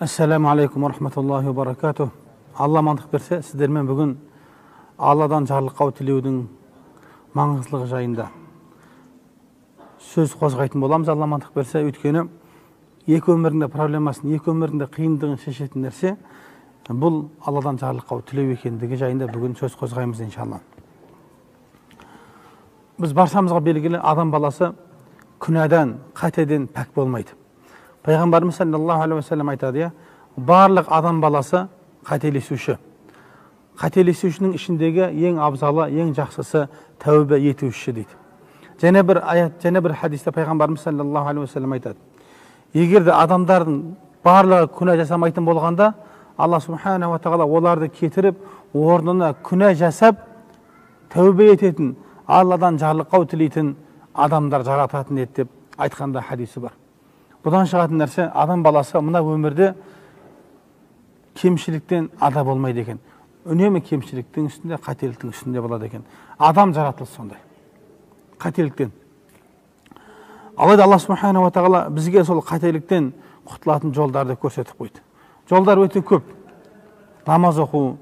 Ассаламу алейкум рахматуллахи ва баракатух. Алла амандық берсе, сіздермен бүгін Алладан жарылқау тілеудің маңыздылығы жайында сөз қозғайтын боламыз. Алла амандық берсе, өйткені екі өмірінде проблемасын, екі өмірінде қиындығын шешетін нәрсе бұл Алладан жарылқау тілеу екендігі жайында бүгін сөз қозғаймыз иншалла. Біз баршамызға белгілі, адам баласы күнәдан, қатеден пәк болмайды. Пайғамбарымыз саллаллаху алейхи уассалам айтады, барлық адам баласы қателесуші. Қателесушінің ішіндегі ең абзалы, ең жақсысы тәубе етуші дейді. Және бір аят, және бір хадисте пайғамбарымыз саллаллаху алейхи уассалам айтады: егер де адамдардың барлығы күнә жасамайтын болғанда, Алла субханаху ва тағала оларды кетіріп, орнына күнә жасап, тәубе ететін, Алладан жарылқау тілейтін адамдар жарататын еді деп айтқанда хадисі бар. Бұдан шығатын нәрсе, адам баласы мына өмірде кемшіліктен ада болмайды екен. Үнемі кемшіліктің үстінде, қателіктің үстінде болады екен. Адам жаратылысы сондай. Қателіктен. Алайда Алла субханаху ва тағала бізге сол қателіктен құтылатын жолдарды көрсетіп қойды. Жолдар өте көп. Намаз оқу,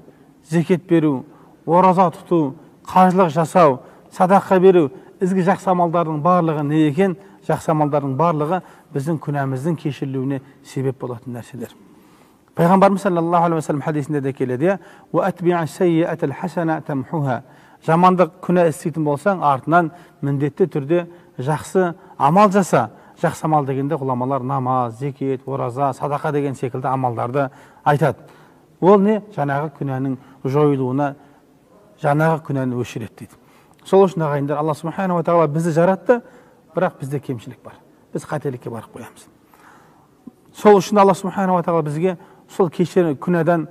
зекет беру, ораза тұту, қажылық жасау, садақа беру, ізгі жақсы амалдардың барлығы не екен? Жақсы амалдардың барлығы біздің күнәміздің кешірілуіне себеп болатын нәрселер. Пайғамбарымыз саллаллаху алейхи уассалам хадисінде де келеді: жамандық күнә істейтін болсаң, артынан міндетті түрде жақсы амал жаса. Жақсы амал дегенде ғұламалар намаз, зекет, ораза, садақа деген секілді амалдарды айтады. Ол не? Жаңағы күнәнің жойылуына, жаңағы күнәні өшіреді дейді. Сол үшін ағайындар, Алла субханаху ва тағала бізді жаратты, бірақ бізде кемшілік бар. Біз қателікке барып қоямыз. Сол үшін Алла субханаху ва тағала бізге сол кешір күнәдан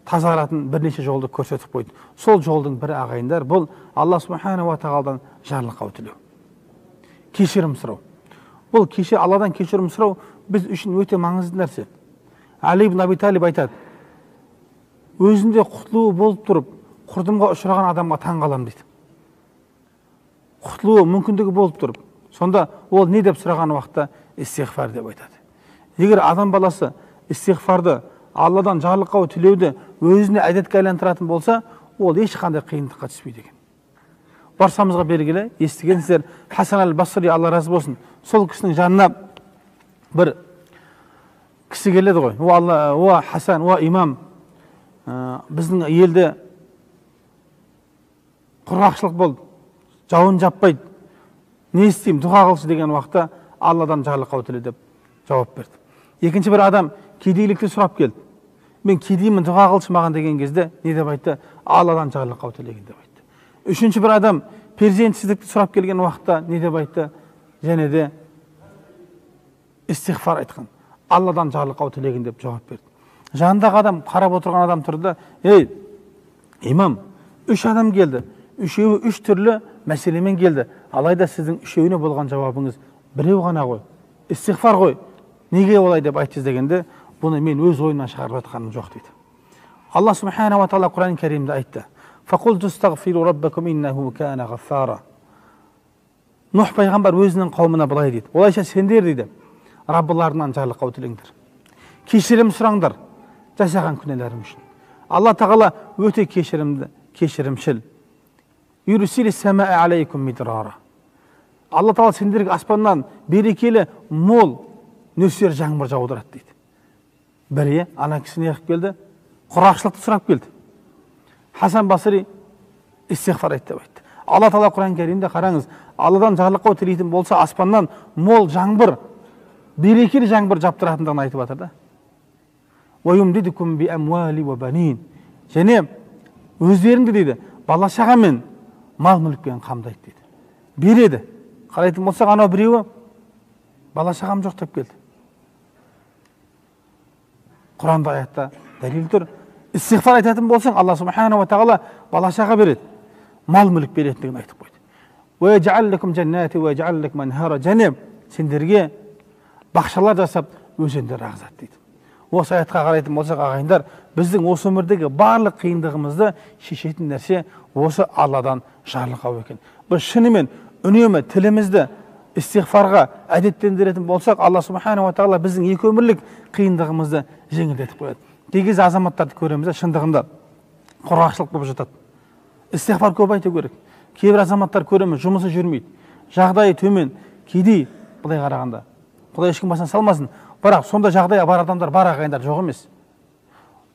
тазаратын бірнеше жолды көрсетіп қойды. Сол жолдың бірі, ағайындар, бұл Алла субханаху ва тағаладан жарылқау тілеу. Кешірім сұрау. Бұл кеше Алладан кешірім сұрау біз үшін өте маңызды нәрсе. Али ибн Аби Талиб айтады: өзінде құтылуы болып тұрып, құрдымға ұшыраған адамға таң қаламын дейді. Құтылуы мүмкіндігі болып тұрып, сонда ол не деп сұраған уақытта истиғфар деп айтады. Егер адам баласы истиғфарды, Алладан жарылқау тілеуді өзіне әдетке айландыратын болса, ол ешқандай қиындыққа түспейді екен. Баршамызға белгілі, естігенсіздер, Хасан әл-Басри, Алла разы болсын, сол кісінің жанына бір кісі келеді ғой. О Алла, о Хасан, о имам, біздің елде құрғақшылық болды, жауын жаппайды, не істеймін, дұға қылшы деген уақытта Алладан жарылқау тіле деп жауап берді. Екінші бір адам кедейлікті сұрап келді. Мен кедеймін, дұға қылшы маған деген кезде не деп айтты? Алладан жарылқау тілеген деп айтты. Үшінші бір адам перзентсіздікті сұрап келген уақытта не деп айтты? Және де истиғфар айтқан, Алладан жарылқау тілеген деп жауап берді. Жанындағы адам, қарап отырған адам тұрды да: ей имам, үш адам келді, үшеуі үш түрлі мәселемен келді, алайда сіздің үшеуіне болған жауабыңыз біреу ғана ғой, истиғфар ғой, неге олай деп айттыңыз дегенде, бұны мен өз ойымнан шығарып жатқаным жоқ дейді. Алла субханаху ва тағала Құран Кәрімде айтты: Нұх пайғамбар өзінің қауымына былай дейді: олайша сендер дейді, Раббыларынан жарылқау тілеңдер, кешірім сұраңдар жасаған күнәларың үшін. Алла тағала өте кешірімді, кешірімшіл. Алла тағала сендерге аспаннан берекелі мол нөсер жаңбыр жаудырады дейді. Бірі ана кісі не қылып келді? Құрғақшылықты сұрап келді. Хасан Басри истиғфар айт деп айтты. Алла тағала Құран Кәрімде қараңыз, Алладан жарылқау тілейтін болса, аспаннан мол жаңбыр, берекелі жаңбыр жаптыратындығын айтып жатыр да. Және өздеріңді дейді, бала шағамен, мал мүлікпен қамдайды дейді. Береді. Қарайтын болсақ, анау біреуі бала шағам жоқ деп келді. Құранда аятта дәлел тұр. Истиғфар айтатын болсаң, Алла субханаху ва тағала бала шаға береді, мал мүлік беретіндігін айтып қойды. Және сендерге бақшалар жасап, өзендер ағызады дейді. Осы аятқа қарайтын болсақ, ағайындар, біздің осы өмірдегі барлық қиындығымызды шешетін нәрсе осы Алладан жарылқау екен. Біз шынымен үнемі тілімізді истиғфарға әдеттендіретін болсақ, Алла субханала тағала біздің екі өмірлік қиындығымызды жеңілдетіп қояды. Кей кезде азаматтарды көреміз, шындығында құрғақшылық болып жатады. Истиғфар көп айту керек. Кейбір азаматтар көреміз, жұмысы жүрмейді, жағдайы төмен, кедей, былай қарағанда. Құдай ешкім басына салмасын. Бірақ сонда жағдай бар адамдар бар, ағайындар, жоқ емес.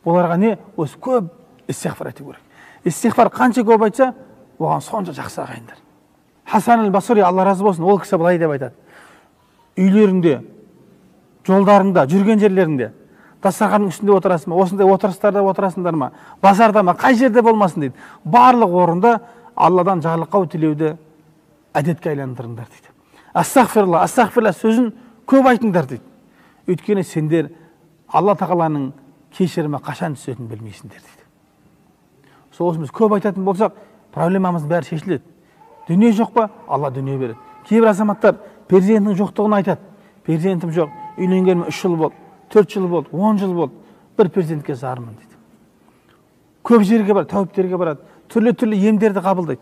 Оларға не? Осы көп истиғфар айту керек. Истиғфар қанша көп айтса, оған сонша жақсы, ағайындар. Хасан әл-Басри, Алла разы болсын, ол кісі былай деп айтады: үйлеріңде, жолдарыңда, жүрген жерлеріңде, дастарханның үстінде отырасың ба, осындай отырыстарда отырасыңдар ма, базарда ма, қай жерде болмасын дейді, барлық орында Алладан жарылқау тілеуді әдетке айландырыңдар дейді. Астағфирулла, астағфирулла сөзін көп айтыңдар дейді. Өйткені сендер Алла тағаланың кешірімі қашан түсетінін білмейсіңдер дейді. Сол үшін біз көп айтатын болсақ, проблемамыздың бәрі шешіледі. Дүние жоқ па, Алла дүние береді. Кейбір азаматтар перзентінің жоқтығын айтады. Перзентім жоқ, үйленгеніме 3 жыл болды, 4 жыл болды, 10 жыл болды, бір перзентке зармын дейді. Көп жерге барады, тәуіптерге барады, түрлі-түрлі емдерді қабылдайды.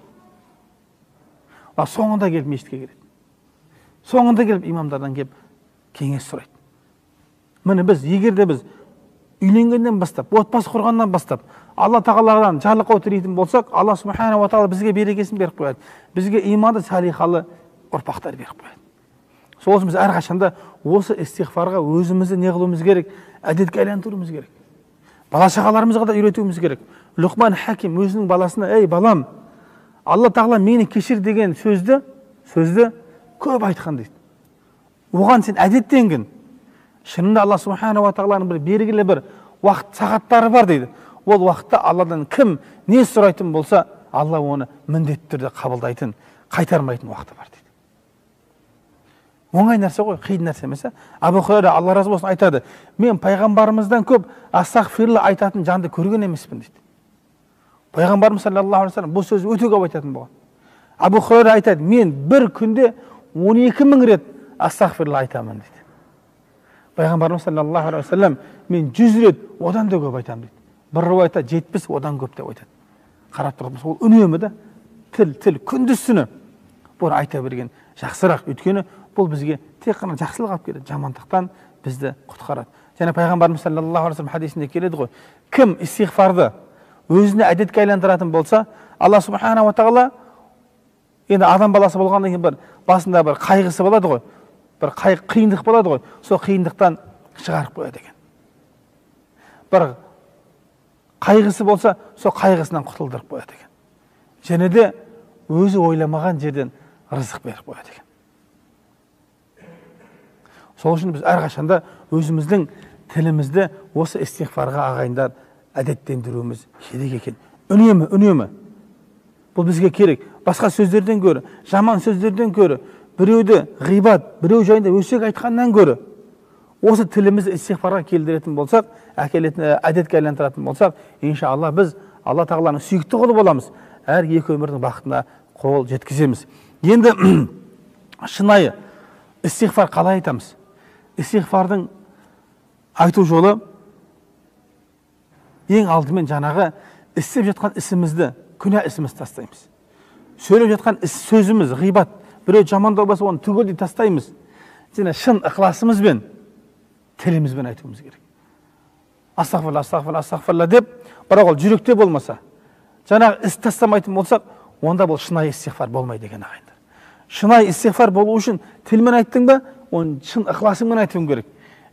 Ал соңында келіп мешітке келеді. Соңында келіп имамдардан келіп кеңес сұрайды. Міне біз, егер де біз үйленгеннен бастап, отбасы құрғаннан бастап, Алла тағаладан жарылқау тілейтін болсақ, Алла субханала тағала бізге берекесін беріп қояды. Бізге иманды, салиқалы ұрпақтар беріп қояды. Сол үшін біз әрқашанда осы истиғфарға өзімізді не қылуымыз керек? Әдетке айландыруымыз керек. Бала шағаларымызға да үйретуіміз керек. Лұқман Хаким өзінің баласына: "Ей балам, Алла тағала мені кешір деген сөзді көп айтқан" дейді. Оған сен әдеттенгін. Шынында Алла субханала тағаланың бір белгілі бір уақыт сағаттары бар дейді. Ол уақытта Алладан кім не сұрайтын болса, Алла оны міндетті түрде қабылдайтын, қайтармайтын уақыты бар дейді. Оңай нәрсе ғой, қиын нәрсе емес. Абу Хурайра, Алла разы болсын, айтады: "Мен пайғамбарымыздан көп астағфирулла айтатын жанды көрген емеспін" дейді. Пайғамбарымыз саллаллаху алейхи вассалам бұл сөзді өте көп айтатын болған. Абу Хурайра айтады: "Мен бір күнде 12 мың рет астағфирулла айтамын" дейді. Пайғамбарымыз саллаллаху алейхи вассалам: "Мен 100 рет, одан да көп айтамын" дейді. Бір риуаятта 70, одан көп деп айтады. Қарап тұрмыз, ол үнемі да тіл күндіз түні бұны айта берген жақсырақ. Өйткені бұл бізге тек қана жақсылық алып келеді, жамандықтан бізді құтқарады. Және пайғамбарымыз саллаллаху алейхи вассалам хадисінде келеді ғой: кім истиғфарды өзіне әдетке айландыратын болса, Алла субханала тағала, енді адам баласы болғаннан кейін бір басында бір қайғысы болады ғой, бір қиындық болады ғой, сол қиындықтан шығарып қояды екен. Бір қайғысы болса, сол қайғысынан құтылдырып қояды екен. Және де өзі ойламаған жерден рызық беріп қояды екен. Сол үшін біз әрқашанда өзіміздің тілімізді осы истиғфарға, ағайындар, әдеттендіруіміз керек екен. Үнемі, үнемі. Бұл бізге керек. Басқа сөздерден гөрі, жаман сөздерден гөрі, біреуді ғибат, біреу жайында өсек айтқаннан гөрі, осы тілімізді истиғфарға келтіретін болсақ, әкелетін әдетке айландыратын болсақ, иншалла біз Алла тағаланың сүйікті құлы боламыз. Әр екі өмірдің бақытына қол жеткіземіз. Енді шынайы истиғфар қалай айтамыз? Истиғфардың айту жолы ең алдымен жаңағы істеп жатқан ісімізді, күнә ісімізді тастаймыз. Сөйлеп жатқан іс сөзіміз ғибат, біреу жамандау болса, оны түгелдей тастаймыз. Және шын ықыласымызбен, тілімізбен айтуымыз керек. Астағфирулла, астағфирулла, астағфирулла деп, бірақ ол жүректе болмаса, жаңағы іс тастамайтын болсақ, онда бұл шынайы истиғфар болмайды екен, ағайындар. Шынайы истиғфар болу үшін тілмен айттың ба, оны шын ықыласыңмен айтуың керек.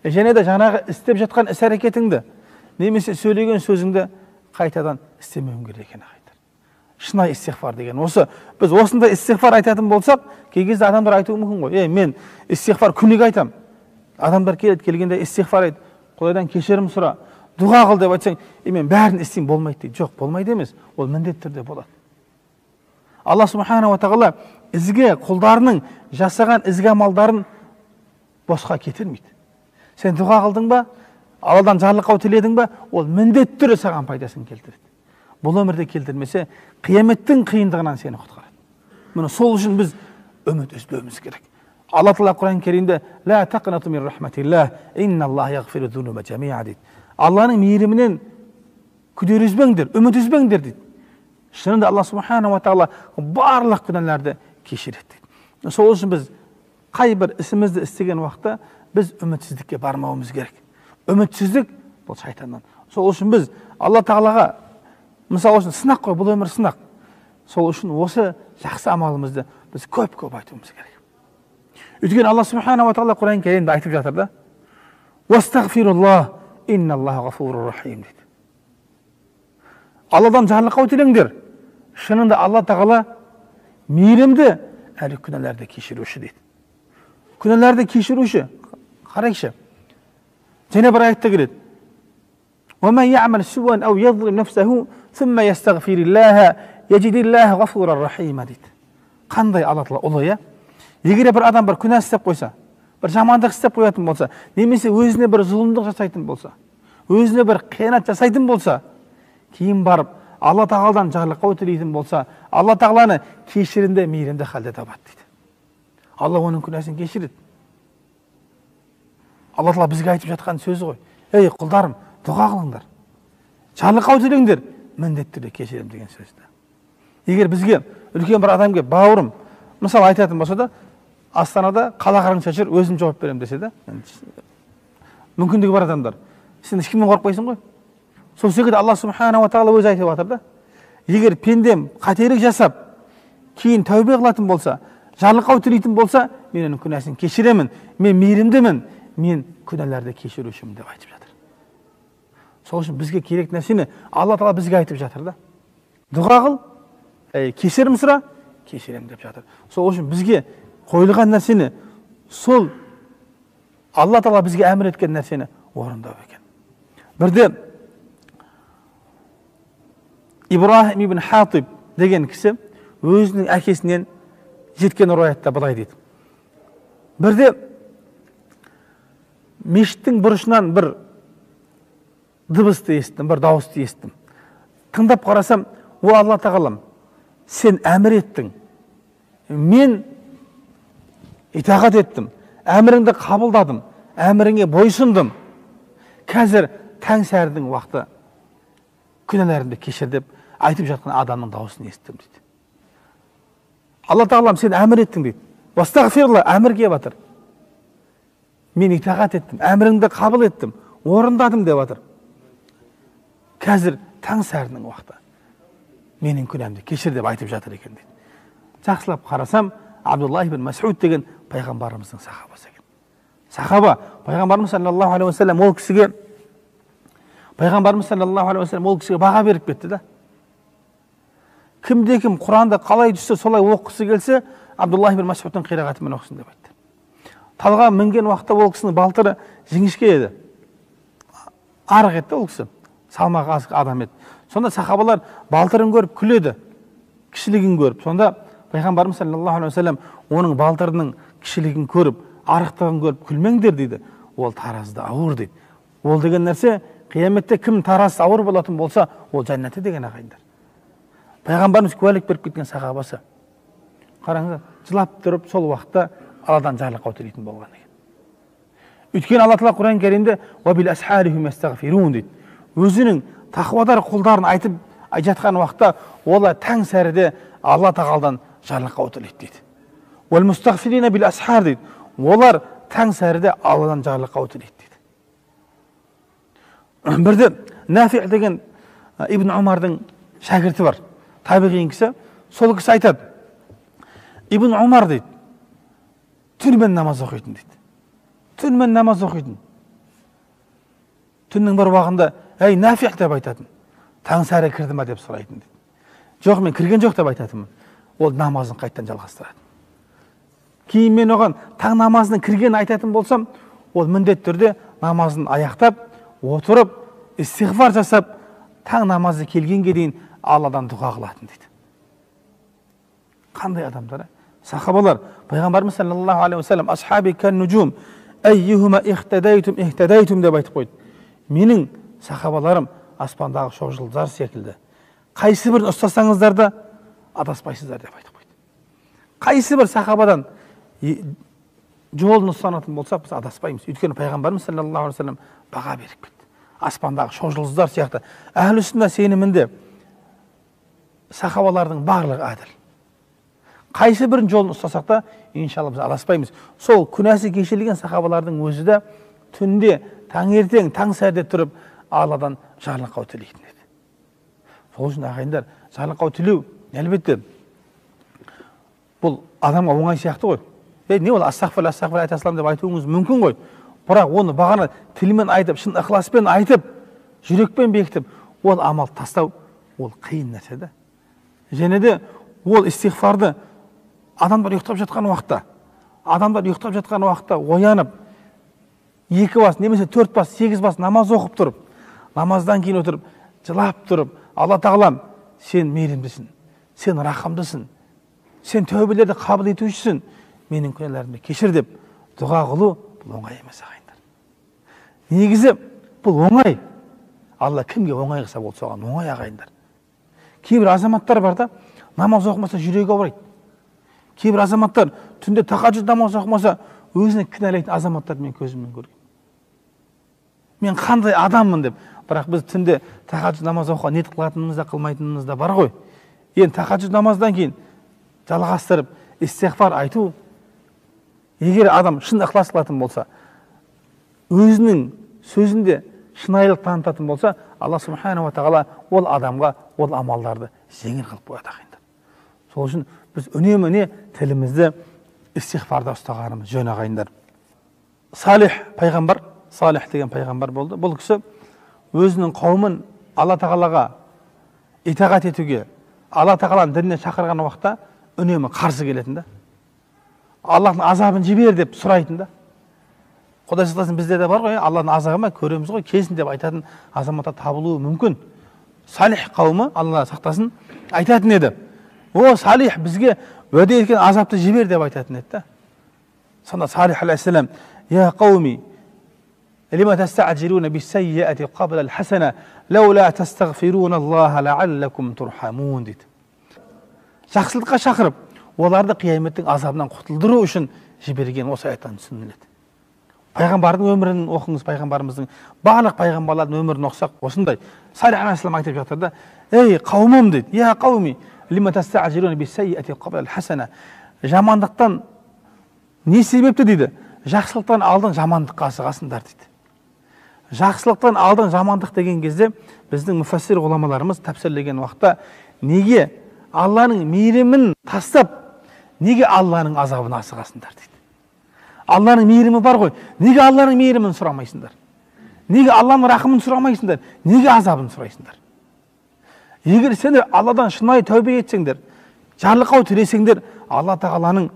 Және де жаңағы істеп жатқан іс әрекетіңді немесе сөйлеген сөзіңді қайтадан істемеуің керек екен, ағайындар. Шынайы истиғфар деген осы. Біз осындай истиғфар айтатын болсақ, кей кезде адамдар айтуы мүмкін ғой: "Е, мен истиғфар күніге айтамын". Адамдар келеді, келгенде истиғфар айт, Құдайдан кешірім сұра, дұға қыл деп айтсаң, "Е, мен бәрін істеймін, болмайды" дейді. Жоқ, болмайды емес, ол міндетті түрде болады. Алла субханала тағала ізгі құлдарының жасаған ізгі амалдарын босқа кетірмейді. Сен дұға қылдың ба, Алладан жарылқау тіледің ба, ол міндетті түрде саған пайдасын келтіреді. Бұл өмірде келтірмесе, қияметтің қиындығынан сені құтқарады. Міне, сол үшін біз үміт үзбеуіміз керек. Алла тағала Құран Керімде: «Ла тақнату мин рахматиллах, дейді. Алланың мейірімінен күдер үзбеңдер, үміт үзбеңдер дейді. Шынында Алла субханала тағала барлық күнәларды кешіреді дейді. Сол үшін біз Қай бір ісімізді істеген уақытта біз үмітсіздікке бармауымыз керек. Үмітсіздік бұл шайтаннан. Сол үшін біз Алла тағалаға, мысалы үшін, сынақ қой, бұл өмір сынақ. Сол үшін осы жақсы амалымызды біз көп-көп айтуымыз керек. Өйткені Алла субханала тағала Құран кәрімде айтып жатыр да, дейді. Алладан жарылқау тілеңдер. Шынында Алла тағала мейірімді әрі күнәләрді кешіруші дейді. Күнәләрді кешіруші. Қарайықшы. Және бір аятта келеді. Дейді. Қандай Алла тағала ұлы, иә? Егер бір адам бір күнә істеп қойса, бір жамандық істеп қоятын болса, немесе өзіне бір зұлымдық жасайтын болса, өзіне бір қиянат жасайтын болса, кейін барып Алла тағаладан жарылқау тілейтін болса, Алла тағаланы кешірімді, мейірімді халде табады дейді. Алла оның күнәсін кешіреді. Алла тағала бізге айтып жатқан сөзі ғой. Ей құлдарым, дұға қылыңдар, жарылқау тілеңдер, міндетті түрде кешіремін деген сөзді. Егер бізге үлкен бір адам келіп, бауырым, мысалы айтатын болса да, Астанада қала қараңша жүр, өзім жауап беремін десе де, мүмкіндігі бар адамдар, сен ешкімнен қорықпайсың ғой. Сол секілді Алла субханала тағала өзі айтып жатыр да, егер пендем қателік жасап, кейін тәубе қылатын болса, жарылқау тілейтін болса, мен оның күнәсін кешіремін, мен мейірімдімін, мен күнәләрді кешірушімін деп айтып жатыр. Сол үшін бізге керек нәрсені Алла тағала бізге айтып жатыр да. Дұға қыл, кешірім сұра, кешіремін деп жатыр. Сол үшін бізге қойылған нәрсені, сол Алла тағала бізге әмір еткен нәрсені орындау екен. Бірде Ибрахим ибн Хатиб деген кісі өзінің әкесінен жеткен риwаятта былай дейді. Бірде мешіттің бұрышынан бір дыбысты естідім, бір дауысты естідім. Тыңдап қарасам, о Алла тағалам, сен әмір еттің, мен итағат еттім, әміріңді қабылдадым, әміріңе бойсұндым. Қазір таң сәрінің уақыты, күнәларымды кешір деп айтып жатқан адамның дауысын естідім дейді. Алла тағалам, сен әмір еттің дейді. Уастағфирулла, әмір келіп жатыр. Мен итағат еттім, әміріңді қабыл еттім, орындадым деп жатыр. Қазір таң сәрінің уақыты, менің күнәмді кешір деп айтып жатыр екен дейді. Жақсылап қарасам, Абдулла ибн Масуд деген пайғамбарымыздың сахабасы екен. Сахаба, пайғамбарымыз саллаллаху алейхи уассалам ол кісіге, пайғамбарымыз саллаллаху алейхи уассалам ол кісіге баға беріп кетті да. Кімде кім Құранды қалай түссе солай оқығысы келсе, Абдулла ибн Масудтың қирағатымен оқысын деп айтты. Талға мінген уақытта ол кісінің балтыры жіңішке еді. Арық еді ол кісі, салмағы аз адам еді. Сонда сахабалар балтырын көріп күледі, кішілігін көріп. Сонда пайғамбарымыз саллаллаху алейхи уассалам оның балтырының кішілігін көріп, арықтығын көріп күлмеңдер дейді. Ол таразыда ауыр дейді. Ол деген нәрсе, қияметте кім таразысы ауыр болатын болса, ол жәннатта деген ағайындар. Пайғамбарымыз куәлік беріп кеткен сахабасы. Қараңыздар, жылап тұрып сол уақытта Алладан жарылқау тілейтін болған екен. Өйткені Алла тағала Құран кәрімде дейді. Өзінің тақуадар құлдарын айтып жатқан уақытта олар таң сәріде Алла тағаладан жарылқау тілейді дейді. Дейді. Олар таң сәріде Алладан жарылқау тілейді дейді. Бірде Нафи деген Ибн Умардың шәкірті бар, табиғин кісі. Сол кісі айтады, Ибн Умар дейді, түнімен намаз оқитын дейді. Түнімен намаз оқитын. Түннің бір уақытында, әй Нафи деп айтатын, таң сәрі кірді ма деп сұрайтын дейді. Жоқ, мен кірген жоқ деп айтатынмын. Ол намазын қайттан жалғастырады. Кейін мен оған таң намазының кіргенін айтатын болсам, ол міндетті түрде намазын аяқтап, отырып, истиғфар жасап, таң намазы келгенге дейін Алладан дұға қылатын дейді. Қандай адамдар? Сахабалар, пайғамбарымыз саллаллаху алейхи уассалам, асхаби кан нужум, айюхума ихтадайтум ихтадайтум деп айтып қойды. Менің сахабаларым аспандағы шоқ жұлдыздар секілді. Қайсы бірін ұстасаңыздар да адаспайсыздар деп айтып қойды. Қайсы бір сахабадан жолын ұстанатын болсақ, біз адаспаймыз. Өйткені пайғамбарымыз саллаллаху алейхи уассалам баға беріп кетті. Аспандағы шоқ жұлдыздар сияқты. Әхлі сүнна сенімінде сахабалардың барлығы әділ. Қайсы бірін жолын ұстасақ та, иншалла біз адаспаймыз. Сол күнәсі кешірілген сахабалардың өзі де түнде, таңертең, таң сәрде тұрып, Алладан жарылқау тілейтін еді. Сол үшін ағайындар, жарылқау тілеу, әлбетте, бұл адамға оңай сияқты ғой. Не ол астағфирулла, астағфирулла айта саламын деп айтуыңыз мүмкін ғой. Бірақ оны бағана тілмен айтып, шын ықыласпен айтып, жүрекпен бекітіп, ол амал тастау, ол қиын нәрсе да. Және де ол истиғфарды адамдар ұйықтап жатқан уақытта, адамдар ұйықтап жатқан уақытта оянып, 2 бас, немесе 4 бас, 8 бас намаз оқып тұрып, намаздан кейін отырып, жылап тұрып, Алла тағалам, сен мейірімдісің, сен рахымдысың, сен тәубелерді қабыл етушісің, менің күнәларымды кешір деп дұға қылу бұл оңай емес ағайындар. Негізі бұл оңай. Алла кімге оңай қылса болды, соған оңай ағайындар. Кейбір азаматтар бар да, намаз оқымаса жүрегі ауырайды. Кейбір азаматтар түнде тахаджуд намаз оқымаса өзін кінәлайтын азаматтар мен көзіммен көрген. Мен қандай адаммын деп. Бірақ біз түнде тахаджуд намаз оқуға ниет қылатынымыз да қылмайтынымыз да бар ғой. Енді тахаджуд намаздан кейін жалғастырып истиғфар айту, егер адам шын ықылас қылатын болса, өзінің сөзінде шынайылық танытатын болса, Алла субханаху ва тағала ол адамға ол амалдарды жеңіл қылып қояды ағайындар. Сол үшін біз үнемі не тілімізді истиғфарда ұстағанымыз жөн ағайындар. Салих пайғамбар, Салих деген пайғамбар болды. Бұл кісі өзінің қауымын Алла тағалаға итағат етуге, Алла тағаланың дініне шақырған уақытта үнемі қарсы келетін да. Аллахтың азабын жібер деп сұрайтын да. Құдай сақтасын, бізде де бар ғой, Алланың азабы ма көреміз ғой, келсін деп айтатын азаматтар табылуы мүмкін. Салих қауымы, Алла сақтасын, айтатын еді. О, Салих, бізге уәде еткен азапты жібер деп айтатын еді да. Сонда Салих алейхиссалам, «Я қауми, лима тастаъжилуна биссайиати қабла аль-хасана, лаула тастағфируна Аллаха лааллакум турхамун» дейді. Жақсылыққа шақырып, оларды қияметтің азабынан құтылдыру үшін жіберген осы аяттан түсініледі. Пайғамбардың өмірін оқыңыз, пайғамбарымыздың барлық пайғамбарлардың өмірін оқысақ осындай. Салих алейхиссалам айтып жатыр да, «Ей, қауымым» дейді, «Я қауми, лима тастаъжилуна биссайиати қабла аль-хасана». Жамандықтан не себепті дейді? Жақсылықтан алдын жамандыққа асығасыңдар дейді. Жақсылықтан алдын жамандық деген кезде біздің муфассир ғұламаларымыз тәпсірлеген уақытта неге Алланың мейірімін тастап, неге Алланың азабына асығасыңдар дейді. Алланың мейірімі бар ғой, неге Алланың мейірімін сұрамайсыңдар? Неге Алланың рахымын сұрамайсыңдар? Неге азабын сұрайсыңдар? Егер сендер Алладан шынайы тәубе етсеңдер, жарылқау тілесеңдер, Алла тағаланың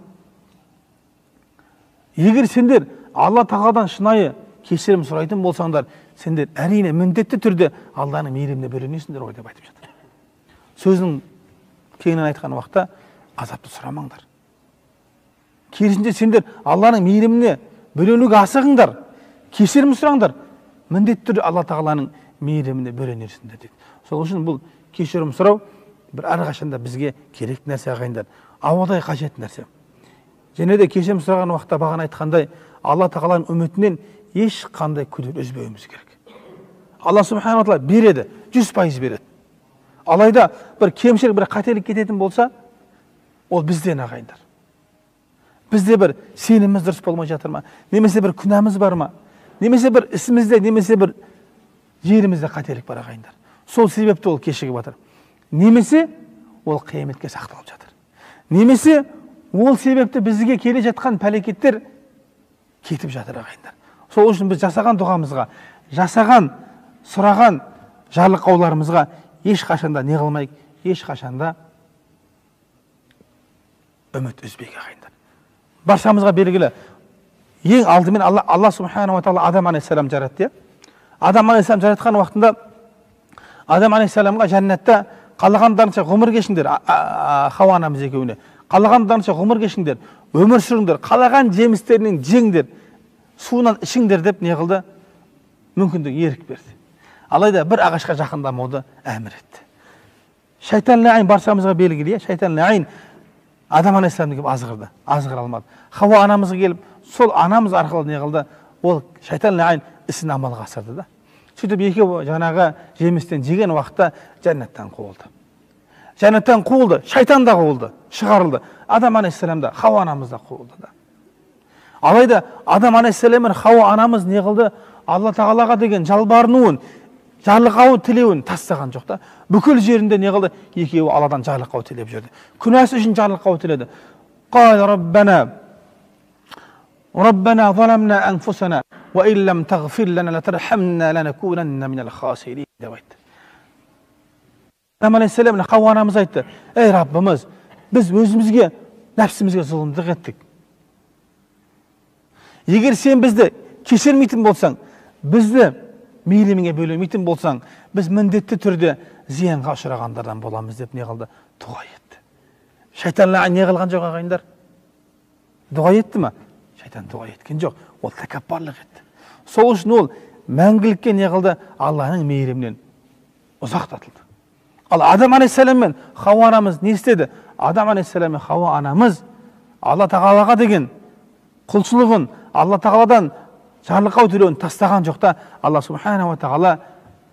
егер сендер Алла тағаладан шынайы кешірім сұрайтын болсаңдар, сендер әрине міндетті түрде Алланың мейіріміне бөленесіңдер ғой деп айтып жатыр. Сөзінің кеңінен айтқан уақытта азапты сұрамаңдар. Керісінше сендер Алланың мейіріміне бөленуге асығыңдар, кешірім сұраңдар, міндетті түрде Алла тағаланың мейіріміне бөленерсіңдер дейді. Сол үшін бұл кешірім сұрау бір әрқашанда бізге керек нәрсе ағайындар, ауадай қажет нәрсе. Және де кешірім сұраған уақытта бағана айтқандай, Алла тағаланың үмітінен ешқандай күдер үзбеуіміз керек. Алла субханала тағала береді, 100% береді. Алайда бір кемшілік, бір қателік кететін болса, ол бізден ағайындар. Бізде бір сеніміміз дұрыс болмай жатыр ма? Немесе бір күнәміз бар ма? Немесе бір ісімізде, немесе бір жерімізде қателік бар ағайындар. Сол себепті ол кешігіп жатыр. Немесе ол қияметке сақталып жатыр. Немесе ол себепті бізге келе жатқан пәлекеттер кетіп жатыр ағайындар. Сол үшін біз жасаған дұғамызға, жасаған, сұраған жарылқауларымызға ешқашанда не қылмайық, ешқашанда үміт үзбейік ағайындар. Баршамызға белгілі, ең алдымен Алла субханала тағала Адам алейхиссалам жаратты. Адам алейхиссалам жаратқан уақытында Адам алейхиссаламға жәннатта қалағандарынша ғұмыр кешіңдер, Хауа анамыз екеуіне қалағандарынша ғұмыр кешіңдер, өмір сүріңдер, қалаған жемістерінен жеңдер, суынан ішіңдер деп не қылды? Мүмкіндік ерік берді. Алайда бір ағашқа жақындамауды әмір етті. Шайтан ләйін баршамызға белгілі, шайтан ләйін Адам алейхиссаламды келіп азғырды, азғыра алмады. Хауа анамызға келіп, сол анамыз арқылы не қылды? Ол шайтан ләйін ісін амалға асырды да. Сөйтіп екеуі жаңағы жемістен жеген уақытта жәннаттан қуылды. Жәннаттан қуылды, шайтан да қуылды, шығарылды. Адам алейхиссалам да, Хауа анамыз да қуылды да. Алайда Адам алейхиссалам мен Хауа анамыз не қылды? Алла тағалаға деген жалбарынуын, жарылқау тілеуін тастаған жоқ та. Бүкіл жерінде не қылды? Екеуі Алладан жарылқау тілеп жүрді. Күнәсі үшін жарылқау тіледі. Қал Раббана, Раббана заламна анфусана, уа ин лам тағфир лана латархамна ланакунанна минал хасирин деп айтты. Адам алейхиссалам мен Хауа анамыз айтты: "Ей Раббымыз, біз өзімізге, нәпсімізге зұлымдық еттік. Егер сен бізді кешірмейтін болсаң, бізді мейіріміңе бөлемейтін болсаң, біз міндетті түрде зиянға ұшырағандардан боламыз" деп не қылды? Дұға етті. Шайтан не қылған жоқ, ағайындар? Дұға етті ме? Шайтан дұға еткен жоқ, ол тәкаппарлық етті. Сол үшін ол мәңгілікке не қылды? Алланың мейірімінен ұзақтатылды. Ал Адам алейхиссалам мен Хауа анамыз не істеді? Адам алейхиссалам мен Хауа анамыз Алла тағалаға деген құлшылығын, Алла тағаладан жарылқау тілеуін тастаған жоқ та. Алла субханала тағала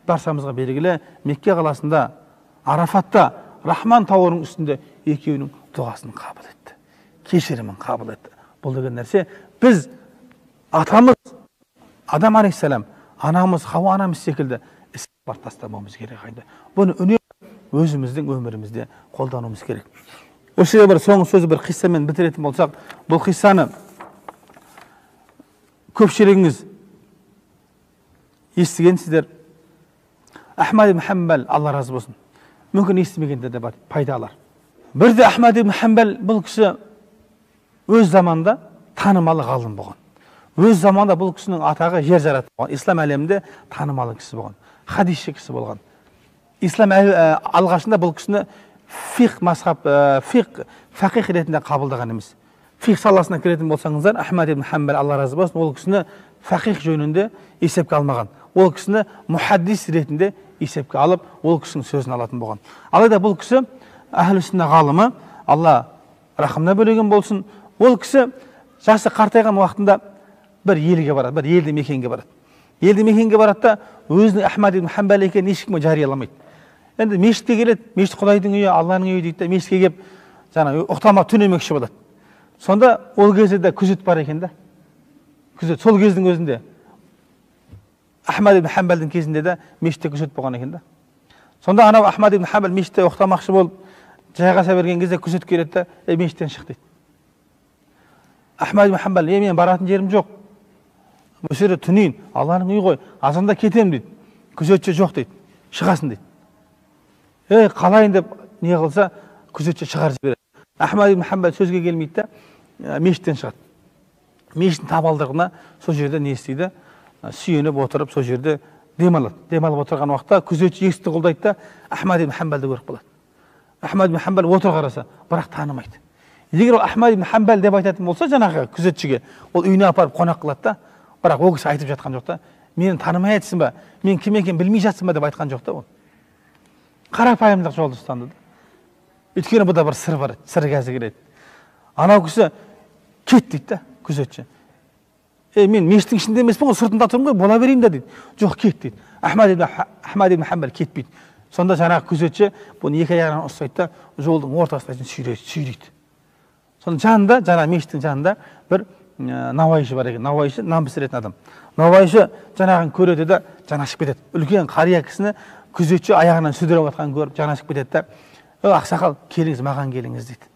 баршамызға белгілі Мекке қаласында, Арафатта, Рахман тауының үстінде екеуінің дұғасын қабыл етті, кешірімін қабыл етті. Бұл деген нәрсе, біз атамыз Адам алейхиссалам, анамыз Хауа анамыз секілді іс бар тастамауымыз керек. Бұны үнемі өзіміздің өмірімізде қолдануымыз керек. Осы жерде бір соңғы сөзі бір қиссамен бітіретін болсақ, бұл қиссаны көпшілігіңіз естігенсіздер. Ахмад ибн Хамбал, Алла разы болсын, мүмкін естімегендер де бар, пайда алар. Бірде Ахмад ибн Хамбал, бұл кісі өз заманда танымалы ғалым болған. Өз заманда бұл кісінің атағы жер жаратты болған. Ислам әлемінде танымалы кісі болған, хадисші кісі болған. Ислам алғашында бұл кісіні фиқ мазхаб, фиқ фақих ретінде қабылдаған емес. Фиқ саласына кіретін болсаңыздар, Ахмад ибн Хамбал, Алла разы болсын, ол кісіні фақих жөнінде есепке алмаған. Ол кісіні мухаддис ретінде есепке алып, ол кісінің сөзін алатын болған. Алайда бұл кісі әхлі сүнна ғалымы, Алла рахымына бөлеген болсын, ол кісі жасы қартайған уақытында бір елге барады, бір елді мекенге барады. Елді мекенге барады да, өзінің Ахмад ибн Хамбал екенін ешкімге жарияламайды. Енді мешітке келеді, мешіт Құдайдың үйі, Алланың үйі дейді де, мешітке келіп, жаңа ұйықтамақ, түнемекші болады. Сонда ол кезде де күзет бар екен да. Күзет сол кездің өзінде, Ахмад ибн Хамбалдың кезінде де мешітте күзет болған екен да. Сонда анау Ахмад ибн Хамбал мешітте ұйықтамақшы болып жайғаса берген кезде күзет келеді да, "Ей, мешіттен шық" дейді. Ахмад ибн Хамбал: "Е, мен баратын жерім жоқ, осы жерде түнейін, Алланың үйі ғой, азанда кетемін" дейді. Күзетші жоқ дейді, шығасың дейді. Ей, қалайын деп не қылса, күзетші шығарып жібереді. Ахмад ибн Хамбал сөзге келмейді да, мешіттен шығады. Мешіттің табалдырығына сол жерде не істейді? Сүйеніп отырып, сол жерде демалады. Демалып отырған уақытта күзетші есікті құлдайды да, Ахмад ибн Хамбалды көріп қалады. Ахмад ибн Хамбал отыр қараса, бірақ танымайды. Егер ол Ахмад ибн Хамбал деп айтатын болса, жаңағы күзетшіге, ол үйіне апарып қонақ қылады да, бірақ ол кісі айтып жатқан жоқ та, мені танымай айтсың ба, мен кім екенін білмей жатсың ба деп айтқан жоқ та ол. Қарапайымдық жолды ұстанды да. Өйткені бұда бір сыр бар, сыр қазір келеді. Анау кісі кет дейді да, күзетші. Е, мен мешіттің ішінде емеспін ғой, сыртында тұрмын ғой, бола берейін да дейді. Жоқ, кет дейді. Ахмад ибн Хамбал кетпейді. Сонда жаңағы күзетші бұны екі аяғынан ұстайды да, жолдың ортасына дейін сүйрейді. Соның жанында, жаңағы мешіттің жанында бір науайшы бар екен. Науайшы нан пісіретін адам. Науайшы жаңағын көреді да, жаны ашып кетеді. Үлкен қария кісіні күзетші аяғынан сүдіреп жатқанын көріп, жаны ашып кетеді да, "Ақсақал, келіңіз, маған келіңіз" дейді.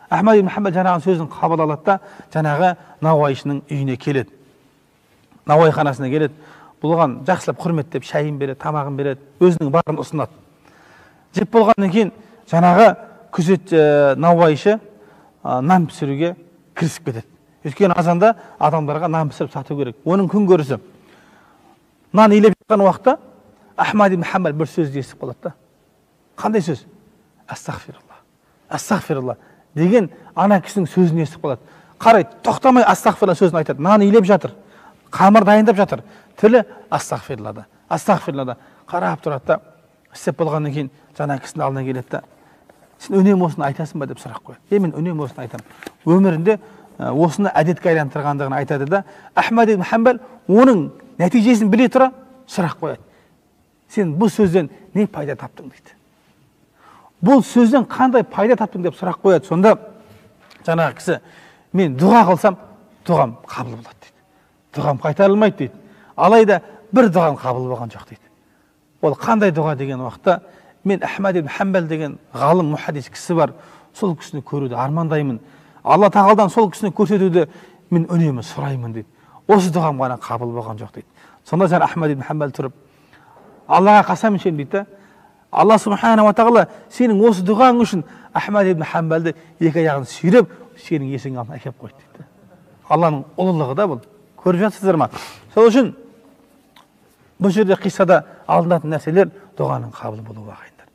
Ахмад ибн Хамбал жаңағы сөзін қабыл алады да, жаңағы науайшының үйіне келеді. Науайханасына келеді. Бұл оған жақсылап құрметтеп шайын береді, тамағын береді, өзінің барын ұсынады. Жеп болғаннан кейін жаңағы күзет науайшы нан пісіруге кірісіп кетеді. Өйткені азанда адамдарға нан пісіріп сату керек. Оның күн көрісі. Нан илеп жатқан уақытта Ахмад ибн Хамбал бір сөзді естіп қалады да. Қандай сөз? Астағфирулла, астағфирулла деген ана кісінің сөзін естіп қалады. Қарай, тоқтамай астағфирулла сөзін айтады. Нан илеп жатыр, қамыр дайындап жатыр. Тілі астағфируллада, астағфируллада. Қарап тұрады да, істеп болғаннан кейін жаңа кісінің алдына келеді да, сен үнемі осыны айтасың ба деп сұрақ қояды. Е, мен үнемі осыны айтамын. Өмірінде осыны әдетке айландырғандығын айтады да, Ахмад ибн Хамбал оның нәтижесін біле тұра сұрақ қояды. Сен бұл сөзден не пайда таптың дейді. Бұл сөзден қандай пайда таптың деп сұрақ қояды. Сонда жаңағы кісі, мен дұға қылсам, дұғам қабыл болады дейді. Дұғам қайтарылмайды дейді. Алайда бір дұғам қабыл болған жоқ дейді. Ол қандай дұға деген уақытта, мен Ахмад ибн Хамбал деген ғалым мухаддис кісі бар, сол кісіні көруді армандаймын. Алла тағаладан сол кісіні көрсетуді мен үнемі сұраймын дейді. Осы дұғам ғана қабыл болған жоқ дейді. Сонда жаңа Ахмад ибн Хамбал тұрып, Аллаға қасам ішемін дейді. Алла субханала тағала сенің осы дұғаң үшін Ахмад ибн Хамбалды екі аяғын сүйреп, сенің есігіңнің алдына әкеліп қойды дейді. Алланың ұлылығы да бұл. Көріп жатсыздар ма? Сол үшін бұл жерде қиссада алынатын нәрселер дұғаның қабыл болуы, ағайындар.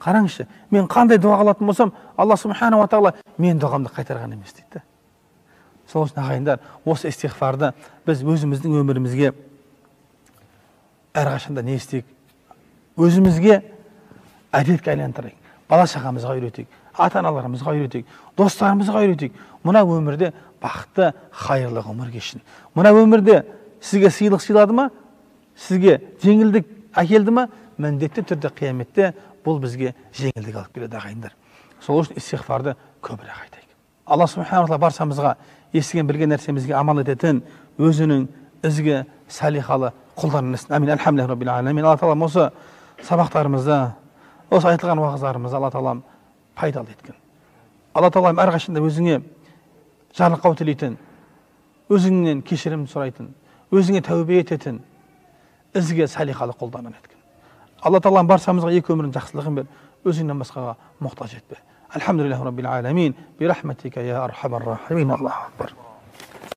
Қараңызшы, мен қандай дұға қылатын болсам, Алла субханала тағала мен дұғамды қайтарған емес дейді. Сол үшін, ағайындар, осы истиғфарды біз өзіміздің өмірімізге әрқашанда не істейік? Өзімізге әдетке айландырайық. Бала шағамызға үйретейік, ата аналарымызға үйретейік, достарымызға үйретейік. Мына өмірде бақытты, хайырлы ғұмыр кешін. Мына өмірде сізге сыйлық сыйлады ма? Сізге жеңілдік әкелді ма? Міндетті түрде қияметте бұл бізге жеңілдік алып келеді, ағайындар. Сол үшін истиғфарды көбірек айтайық. Алла субханала тағала баршамызға естіген білген нәрсемізге амал ететін өзінің ізгі салихалы құлдарынан етсін. Амин. Альхамдулиллахи раббил аламин. Алла тағала осы сабақтарымызды, осы айтылған уағыздарымызды Алла тағалам пайдалы еткен. Алла тағалам әрқашанда өзіңе жарылқау тілейтін, өзіңнен кешірім сұрайтын, өзіңе тәубе ететін ізгі салихалы құлдарынан еткен. Алла тағалам баршамызға екі өмірдің жақсылығын бер, өзіңнен басқаға мұқтаж етпе. Альхамдулиллахи раббил аламин. Би рахматика я архамар рахимин. Аллаху акбар.